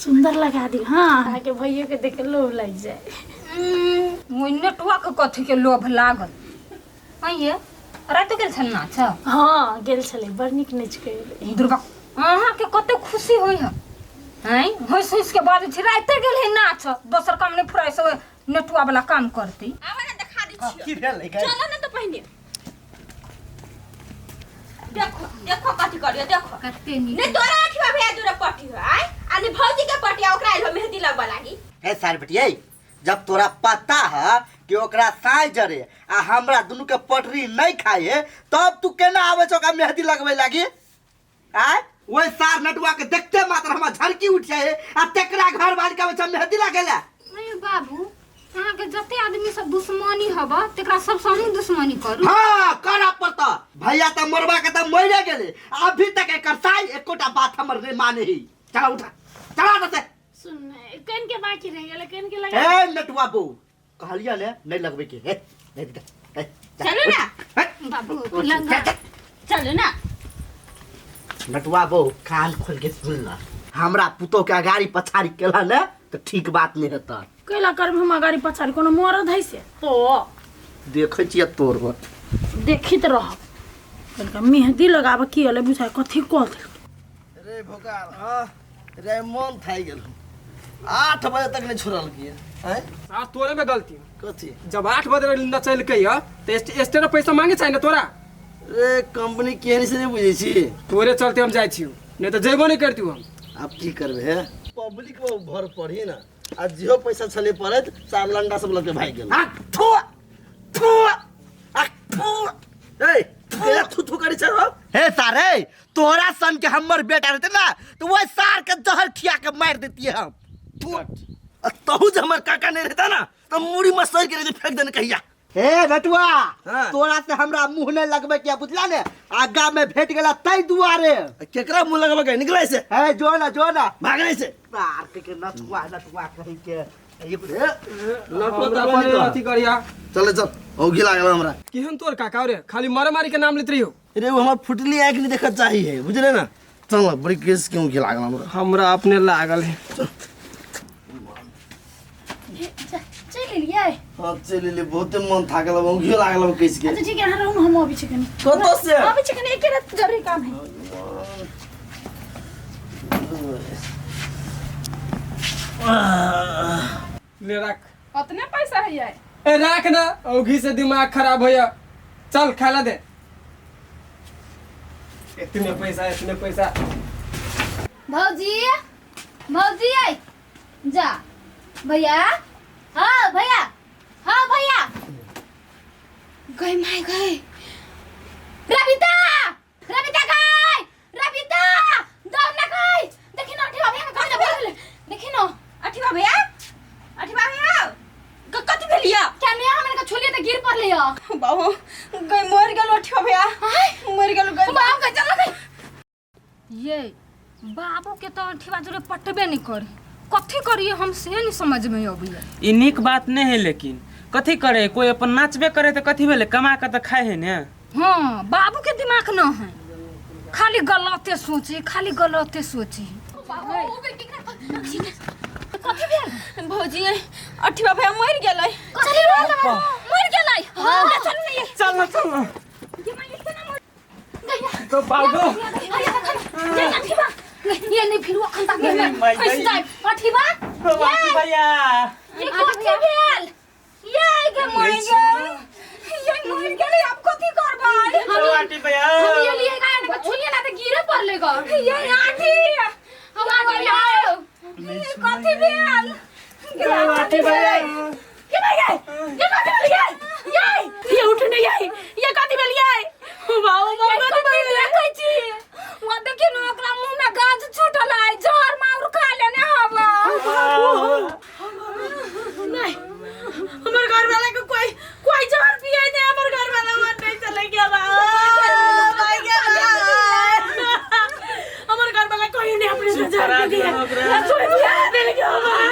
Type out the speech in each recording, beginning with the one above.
सुंदर लगा दी। हाँ, अहाँके भैया के देख के लोभ लागि जाए। ओहि नेटुआ के कथी के लोभ लागल? आइए राति गेल छल नाच? हाँ, गेल छलै, बड़ नीक नाचि के एलै। दुर्गा, अहाँके कते खुशी होइ है? आँय, हँसि हँसि के बाजै छी, रातिे गेल है नाच, दोसर काम नहि फुराइ से नेटुआ वाला काम करतै। आबऽ ने, देखा दै छियौ। की भेल है? चलो ने तऽ पहिने देखो, देखो कथी करियो, देखो। कते नीक। ने तोरा अठिवा भैया जोरे पटी हो आय आ ने भौजी के पटी, आ ओकरा आइल मेहंदी लगबा लागी। ए सार बेटियै, जब तोरा पता है कि ओकरा साय जरे आ हमरा दुनू के पटरी नहीं खाए है, तब तू केना आवे छौ ओकरा मेहंदी लगबै लागी? आय ओहि सार नटुआ के देखते मात्र हमरा झड़की उठ जाए आ तेकरा घर बार के आवे छौ मेहंदी लगेला। अरे बाबू, अहाँके जते आदमी सब दुश्मनी हब तेकरा सब से अहूँ दुश्मनी करू। हाँ, करऽ पड़ता। भैया तऽ मरबा के तऽ मरे गेले, अभी तक एकर साय एकोटा बात हमर नहीं माने ही। चला उठा, चला दे। सुन, कन के बाकी रह गेलै, कन के लगा। ए नटुआ बो, कहलिया ने नहीं लगबे के। हे नहीं दे, हे, जा। चलो ना। हे, बाबू उठ, लगा। जा, जा। चलो ना। नटुआ बो, कान खोल के सुन ला, हमरा पुतो के अगाड़ी पछाड़ी केला ने तो ठीक बात नहीं हेता। कैला करब हम अगाड़ी पछाड़ी? कोनो मरद है से तो देखै छियै तोर घर। देखित रह। कनिका मेहंदी लगाबऽ की होलै बुझाइ कथी कऽ देलकै। रे भोकाल, हाँ रे, मन थाकि गेल, 8 बजे तक नहीं छोड़ल किए आँय। आ तोरे में गलती। कथी? जब 8 बजे नचलकै ह तऽ एक्स्ट्रा पैसा मांगे चाही ने तोरा। रे, कंपनी केहन से नहीं बुझै छी। तोरे चलते हम जाइ छियौ, नहीं तऽ जयबो नहीं करतियौ हम। आब की करबे हे, पब्लिक में भर पड़ी ना, आ जेहो पैसा छले पड़त सार लंडा सब लगे भागि गेल। आ थू थू आ थू। ए केला थू थू करै छै हो? हे सारे, तोरा सन के हमर बेटा रहते ना तो वही सार के जहर खिया के मार देती हम। थू। आ तहु जे हमर काका नहीं रहता ना तो मूड़ी में सर के रहते फेंक देने कहिया। हे नटुआ, हाँ। तोरा से हमरा मुंह नहीं लगबे के, बुझला ने? आगा में भेट गेला तै दुआरे। आ केकरा मुंह लगबे के? निकलै से। हे जो ना, जो ना। भागने से। सार के नटुआ नटुआ कहि के ये हे, नटुआ हमरा तऽ अपने अपन अथी करिया। चल चल, औघी लागल हमरा। केहन तोर काका रे, खाली मारे मारी के नाम लेत रहियो। रे, वो हमर फुटली आँखि नहीं देखत चाही है, बुझले ना? चल, बड़ी केस क्यों घी लागल हमरा। हमरा अपने लागल है। चलि एलियै? हाँ, चलि एलियै, बहुते मन थाकल है, औघियो लागल है केस के। अच्छा ठीक है, अहाँ रहू, हम अबै छी कनी। कतऽ से? अबै छी कनी, एके रात जरूरी काम है। ले रख। कतने पैसा है ये? ए राख ना, औघी से दिमाग खराब होया। चल खाला दे। इतने पैसा, इतने पैसा। भौजी, भौजी, आई जा भैया। हाँ भैया, हाँ भैया, गई my गई। रबिता, रबिता गई, रबिता दौड़ ना गई। देखी ना अठीवा भैया के कहीं ना भेल, देखी ना। अठीवा भैया, अठीवा भैया, कथी भेलिया? क्या नया हमन के छोलिए त गिर पड़ले या। बाबू गई, मर गेल अठीवा भैया, मर गेल गई। बाबू के चल गई। ये बाबू के तो अंठीवा जोरे पटबे नहीं करे, कथी करिए हम से नहीं समझ में अबैया। ई नीक बात नहीं है, लेकिन कथी करे, कोई अपन नाचबे करे तो कथी भेले, कमा के तो खाए है ने। हाँ, बाबू के दिमाग न है, खाली गलते सोचे, खाली गलते सोचे। कथी भेल? भौजी, अठीवा भैया मर गेलै। कथी भेल? मर गेलै? हां, चलू ने। चल ना, चल ना। तो बाबू ये नहीं फिर अखन तक नहीं फंस जाए। अठीवा भैया, ये कथी भेल? ये गे मर गेल, ये मर गेल, अब कथी करबै? आटी भैया, हम ये लिए गए ना, छुलिए ना त गिरे पड़ले ग। ये आठी, हम आठी, ये कथी भेल? आटी भैया, के भाई गए? ये कथी भेल? ये ये उठ नहीं ये ये कथी भेल? ये बाबू, बाबू, कथी भेल? देखै छी वहाँ, देखिए न, ओकरा मुंह में गाज छूटल है, जहर माउर खा लेने हवा। नहीं, हमर घर वाला के कोई कोई जहर पिए नहीं, हमर घर वाला मर नहीं चले गया बा। भाई गया, हमर घर वाला कोई नहीं अपने से जहर पी गया, कोई पिया देल गया बाबू।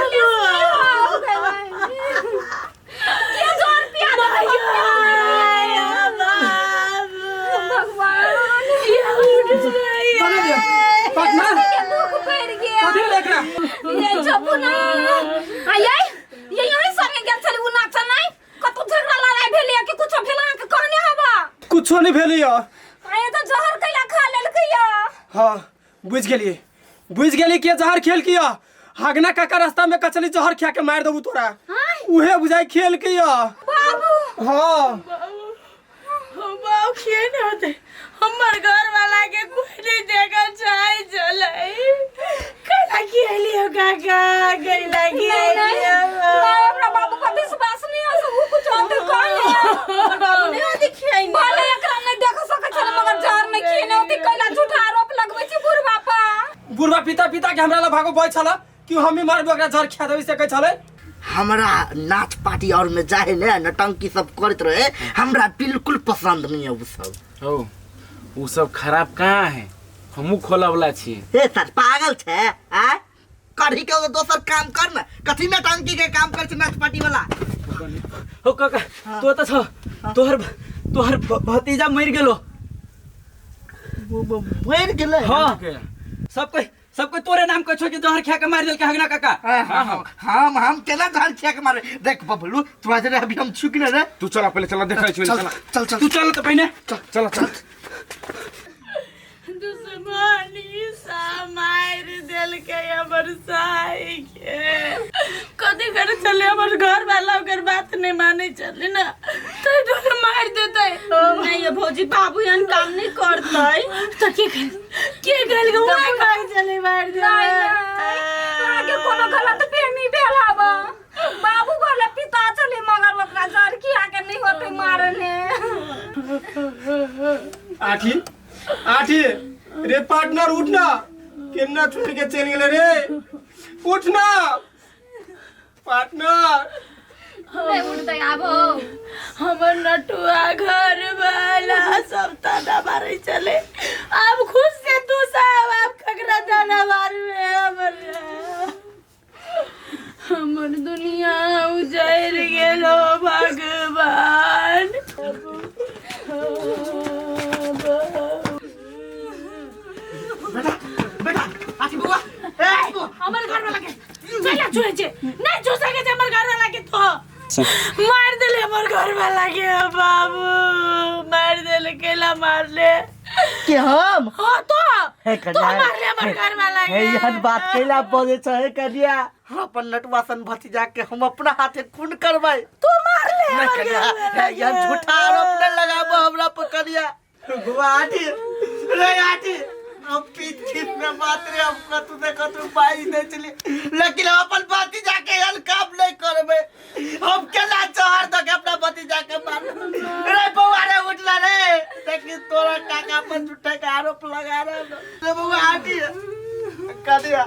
के जहर पिया? भगवान, ये उठ गई। पटना के दुख पड़ गया। कथी भेल एकरा? ये कुछो नहीं भेल यऽ। आये तो जहर कैला खा लेलकै या। हाँ बुझि गेलियै, बुझि गेलियै के जहर खेल के यऽ। हगना काका रास्ता में कचली जहर खा के मारि देबू तोरा, उहे बुझाइ खेल के यऽ। बाबू। हाँ बाबू किए नहीं होते, हमर घर वाला के कोई नहीं देखल चाहे चले। कैला की अइली हो काका, कैला की नहीं अइली नहीं हो? नहीं, हमरा बाबू पर विश्वास नहीं है, से ऊ कुछ होते कहे। बाबू नहीं होती खियाई। भले एकरा नहीं देख सकै छल मगर जहर नहीं खिएने होती, कैला झूठा आरोप लगबै छी बुढ़बा पर। बुढ़बा पिता पिता के हमरा लग भागो बज छल कि हम ही मारबो ओकरा जहर खिया देबै से कहै छलै। हमरा नाच पार्टी और में जाए ने नटंकी सब करत रहे, हमरा बिल्कुल पसंद नहीं है वो सब। हो उ सब खराब कहाँ है, हमहू खोला वाला छी। हे सर पागल छे आ, करही के एगो दोसर काम कर ना, कथी नटंकी के काम कर छे नाच पार्टी वाला। हो काका तो त छ तोहर तोहर भतीजा मर गेलो। मर गेलै? हाँ सब कोई तोरे नाम कहै छौ कि जहर खा के मारि देलकै हगना काका। हाँ, हम केना जहर खा के मारे? देख बबलू तोरा जरे अभी हम छुक ने रे। तू चल पहले, चल देखै छी, चल चल चल चल तू चल त पहिने, चल चल चल। दुश्मनी सा मार देलकै हमर साई के। कथी करे चले हमर घर वाला ओकर बात नहीं माने चले ना तो दुआरे मार देतै। नहीं ये भौजी बाबू एहन काम नहीं करतै। तो के कर के कहल के वहाँ कहे चले मार देबै। नहीं, नहीं, अहाँके कोनो गलत फहमी भेल हब। बाबू बोले पिता चले मगर ओकरा जहर खिया के नहीं होतै मारने। आठी आठी रे पार्टनर उठ ना, केना छोड़ के चल गेले रे, उठ ना पार्टनर। नहीं उठतै आब हो। हमर नटुआ घर वाला सब ताना मारे चले, अब खुद से तू साहब आप ककरा ताना मारबे। हमर हमर दुनिया उजड़ गेलो भगवान। बेटा बेटा आठी बउआ, ए हमर घर वाला के चला छुए छे नहीं छू सके छे हमर घर वाला के, तो मार देले हमर घर वाला के। बाबू मार देले, केला मारले के हम? हाँ तो हे तो कन्या, मारले हमर घर वाला के। हे एहन बात कैला बजै छै हे कन्या? हम अपन नटुआ सन भतीजा के हम अपना हाथे खून करबै। तू मारले नहीं हमर कन्या, घर वाला हे एहन के। झूठा आरोप नहीं लगाबो हमरा पर कन्या। बुआ आठी रे आठी, हम पीठ खींच में बात रे, हम कतू ने कतू पाई नहीं चली, लेकिन हम अपन भतीजा के एहन काम नहीं करबै। हम केना जहर दऽ के अपना भतीजा के मारबै? रे बउआ रे उठला रे, देखी तोरा काका पर झूठा के आरोप लगा रहल रे। बउआ आठी कन्या,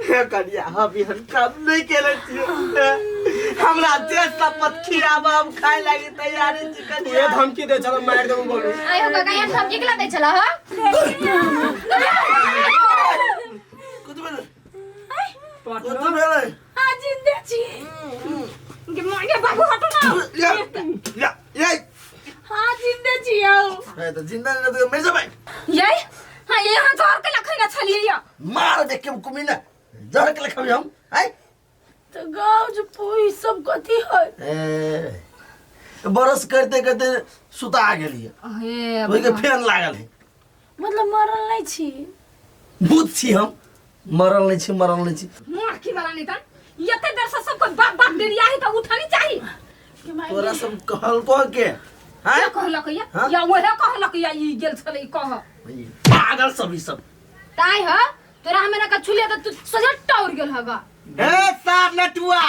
हे कन्या, हम एहन काम नहीं केले छियै। हमरा जे शपथ खियाब हम खाय लागी तैयारी छी कन्या। ये धमकी दे चलो मार देबो बोलू। आइ हो काका, एहन धमकी केला दै छला ह? कुछ भेलै? कुछ भेलै? हाँ जिंदा छी। गे माँ गे बाबू हटो ना। या या या हाँ जिंदा छी आओ। ए त जिंदा नहीं त मर जेबै। ये हाँ ये यहाँ जहर केला खैना छलियै या। मार देख के कुमीना जहर केला खबै हम आइ। तो गाँव जो पूरी सब कथी है? ए बरस करते करते सुता गेलियै। हे ओहि के फैन लागल है। मतलब मरल नहीं छी? भूत छी हम, मरल नहीं छी, मरल नहीं छी। माखी वाला नहीं तन एते देर से सबको बाप बाप डेरिया है त उठानी चाही। तोरा सब कहलको के? हाँ? कहलक या? हाँ? या वहे कहलक या ई गेल छलै कह। पागल सब ई सब। ताई ह तोरा हमें ना छुलिया त तू सजट टाउर गेल हगा। ए सार नटुआ,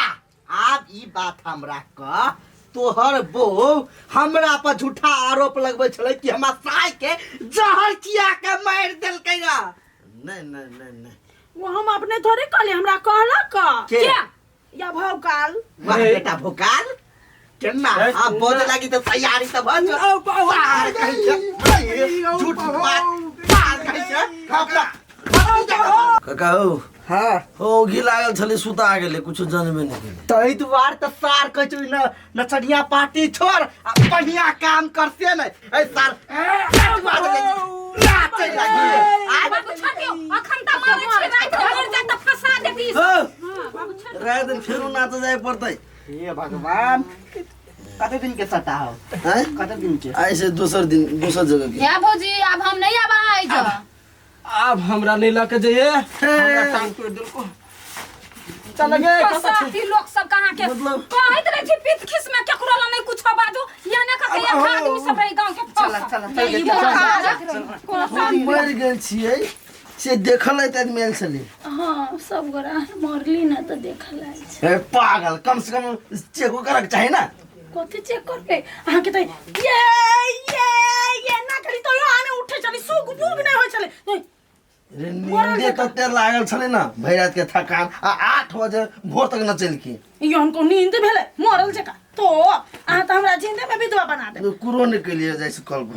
आब ई बात हमरा कह, तोहर बहू हमरा पर झूठा आरोप लगबै छलै कि हमरा साय के जहर खिया के मारि देलकै गा। नहीं नहीं नहीं नहीं, वो हम अपने थोड़े कहले, हमरा कहलक के? या भौकाल। वाह बेटा भौकाल केना आ बोले लागी त तैयारी त भ जो। पार कहै छै, झूठ बात पार कहै छै। अपना काका हो। हाँ हो घी लागल छलै सुता गेलै, कुछो जानबे नहीं केलै। तै दुआर त सार कहै छौ न नचनिया पार्टी छोड़ आ बढ़िया काम करसे नै। ए सार नाचै लागी। आ बाबू छोड़ दियौ, अखन त मारै छी राति भरि जाय त फंसा देती। हो। राति दिन फेरो नाच जाय पड़तै। हे भगवान, कते दिन के सटा हो? हैं? कते दिन के? ऐसे दोसर दिन दोसर जगह के। या भौजी, आब हम नहीं आब अहाँ आइ जाओ। आब हमरा नहीं लके जाइए, हमरा टांग तोड़ देलको। चल गे। साथी लोग सब कहाँ के मतलब- कहैत रहे छी पीत खिस में केकरो ला नहीं कुछ बाजू याने कह के एक आदमी सब रही गांव के चल चल चल ई चल। मरि गेल छियै से देखल है आदमी आयल छलै। हाँ, सब गोरा मरली ना तऽ देखल आयल छै। ए, पागल, कम से कम चेको करक चाही ना। कथी चेक करबै अहाँके? तऽ ये ये ये ना करी तो आने उठे छलै, सुग बुग नहि होइ छलै। रे नींदे तते लागल छलै ना भरि रात के थकान आ 8 बजे भोर तक नचेलखिन। ई हमको नींद भेलै मरल जकाँ, तो अहाँ तऽ हमरा जिंदे में विधवा बना देब। कुरो नहि केलियै जाइ छै कल पर।